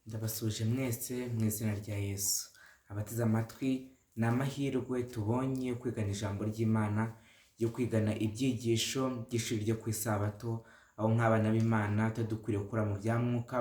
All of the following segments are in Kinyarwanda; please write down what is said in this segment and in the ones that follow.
Ndabasuhuje mwese mu izina rya Yesu. Abateze amatwi, ni amahirwe tubonye yo kwigana ijambo ry'Imana, yo kwigana ibyigisho by'ishuri ryo ku isabato, aho nk'abana b'Imana tuba dukwiriye gukura mu bya mwuka.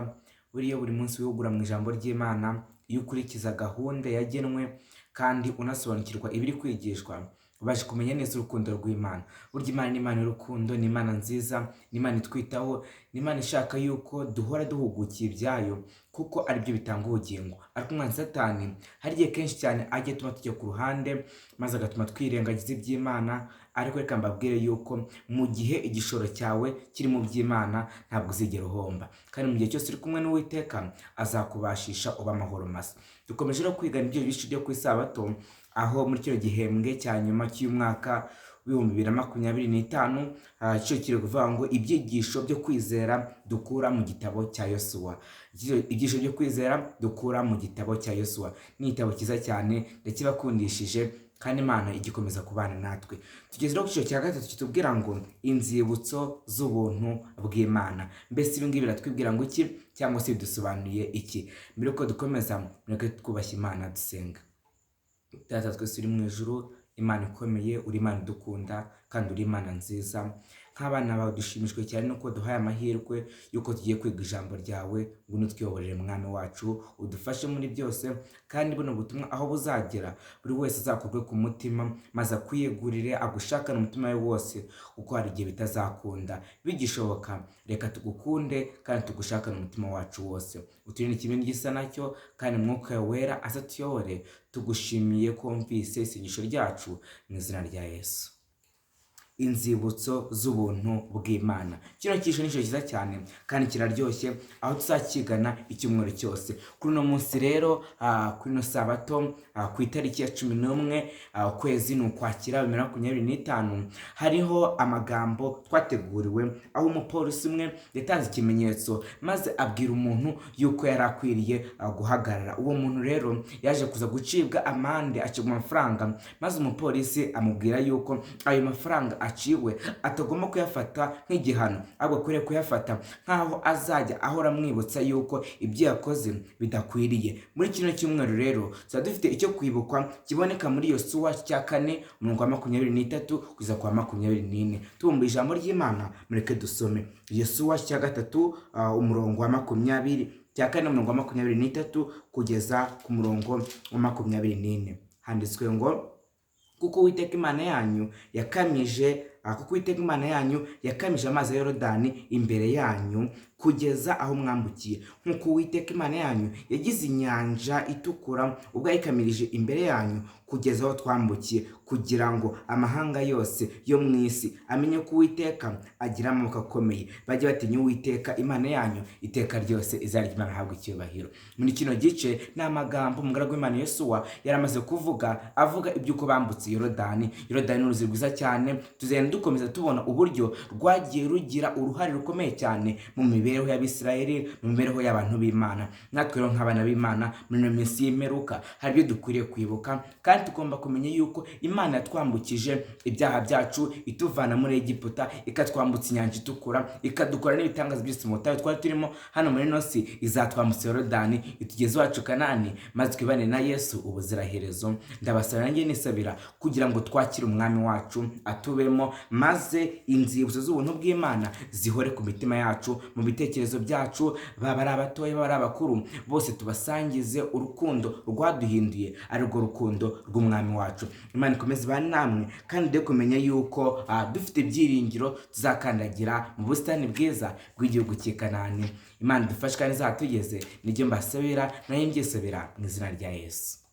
Buriya buri munsi wihugura mu ijambo ry'Imana, iyo ukurikiza gahunda yagenwe kandi unasobanukirwa ibiri kwigishwa, ubasha kumenya neza urukundo rw'Imana. Burya Imana ni Imana y'urukundo, ni Imana nziza, ni Imana itwitaho, ni Imana ishaka yuko duhora duhugukiye ibyayo kuko aribyo bitanga ubugingo. Ariko umwanzi Satani hari igihe kenshi cyane ajya atuma tujya ku ruhande maze agatuma twirengagiza iby'Imana, ariko reka mbabwire yuko mu gihe igishoro cyawe kiri mu by'Imana ntabwo uzigera uhomba. Kandi mu gihe cyose uri kumwe n'Uwiteka azakubashisha uba amahoro masa. Dukomeje no kwigana ibyo bice byo ku isabato, aho muri kino gihembwe cya nyuma cy'umwaka w'2025, cyo kiri kuvuga ngo ibyigisho byo kwizera dukura mu gitabo cya Yosuwa. Ibyigisho byo kwizera dukura mu gitabo cya Yosuwa ni igitabo cyiza cyane, ndakibakundishije kandi Imana igikomeza kubana natwe. Tugeze no ku cyiciro cya gatatu kitubwira ngo inzibutso z'ubuntu bw'Imana. Mbese ibi ngibi biratwibwira ngo iki cyangwa se bidusobanuye iki? Mbere yuko dukomeza, mureke twubashye Imana dusenga. Data twese uri mu ijuru, Imana ikomeye, uri Imana idukunda kandi uri Imana nziza. Nk'abana bawe dushimishwe cyane nuko duhaye amahirwe yuko tugiye kwiga ijambo ryawe. Ngwino utwiyoborere Mwami wacu, udufashe muri byose, kandi buno butumwa aho buzagera buri wese azakorwe ku mutima maze akwiyegurire agushakane umutima we wose, kuko hari igihe bitazakunda. Bigishoboka, reka tugukunde kandi tugushakane umutima wacu wose, uturinde ikibi gisa nacyo, kandi Mwuka Wera aze atuyobore. Tugushimiye ko wumvise isengesho ryacu mu izina rya Yesu. Inzibutso z'ubuntu bw'Imana. Kino cyigisho ni cyiza cyane kandi kiraryoshye, aho tuzakigana icyumweru cyose. Kuri uno munsi rero, kuri ino sabato, ku itariki ya 11, ukwezi ni Ukwakira 2025, hariho amagambo twateguriwe aho umupolisi umwe yatanze ikimenyetso maze abwira umuntu yuko yari akwiriye guhagarara. Uwo muntu rero yaje kuza gucibwa amande, acibwa amafaranga, maze umupolisi amubwira yuko ayo mafaranga aciwe atagomba kuyafata nk'igihano, ahubwo akwiriye kuyafata nk'aho azajya ahora amwibutsa yuko ibyo yakoze bidakwiriye. Muri kino cyumweru rero tuba dufite icyo kwibukwa kiboneka muri Yosuwa cya 4, umurongo wa 23 kugeza ku wa 24. Tubumbuye ijambo ry'Imana, mureke dusome Yosuwa cya 3, umurongo wa 20, cya 4 umurongo wa 23 kugeza ku murongo wa 24. Handitswe ngo: kuko Uwiteka Imana yanyu yakamije, kuko Uwiteka Imana yanyu yakamije amazi ya Yorodani imbere yanyu kugeza aho mwambukiye, nk'uko Uwiteka Imana yanyu yagize Inyanja Itukura ubwo yayikamirije imbere yanyu kugeza aho twambukiye, kugira ngo amahanga yose yo mu isi amenye ko Uwiteka agira amaboko akomeye, bajye batinya Uwiteka Imana yanyu iteka ryose. Izina ry'Imana ahabwa icyubahiro. Muri kino gice ni amagambo umugaragu w'Imana Yosuwa yari amaze kuvuga, avuga iby'uko bambutse Yorodani. Yorodani ni uruzi rwiza cyane, tuzagenda dukomeza tubona uburyo rwagiye rugira uruhare rukomeye cyane mu mibereho y'Abisirayeli, mu mibereho y'abantu b'Imana. Natwe rero nk'abana b'Imana muri ino minsi y'imperuka hari ibyo dukwiriye kwibuka, kandi tugomba kumenya yuko Imana yatwambukije ibyaha byacu ituvana muri Egiputa, ikatwambutsa Inyanja Itukura, ikadukora n'ibitangaza byose mu butayu twari turimo. Hano muri ino si izatwambutsa Yorodani itugeze iwacu Kanani, maze twibane na Yesu ubuziraherezo. Ndabasaba nanjye nisabira kugira ngo twakire Umwami wacu atubemo, maze inzibutso z'ubuntu bw'Imana zihore ku mitima yacu, mu bitekerezo byacu, baba ari abatoya, baba ari abakuru, bose tubasangize urukundo rwaduhinduye, arirwo rukundo rw'Umwami wacu. Imana ikomeze ibane namwe, kandi duhe kumenya yuko dufite ibyiringiro tuzakandagira mu busitani bwiza bw'igihugu cy'i Kanani. Imana idufashe kandi izatugeze, nibyo mbasabira nayo mbyisabira mu izina rya Yesu.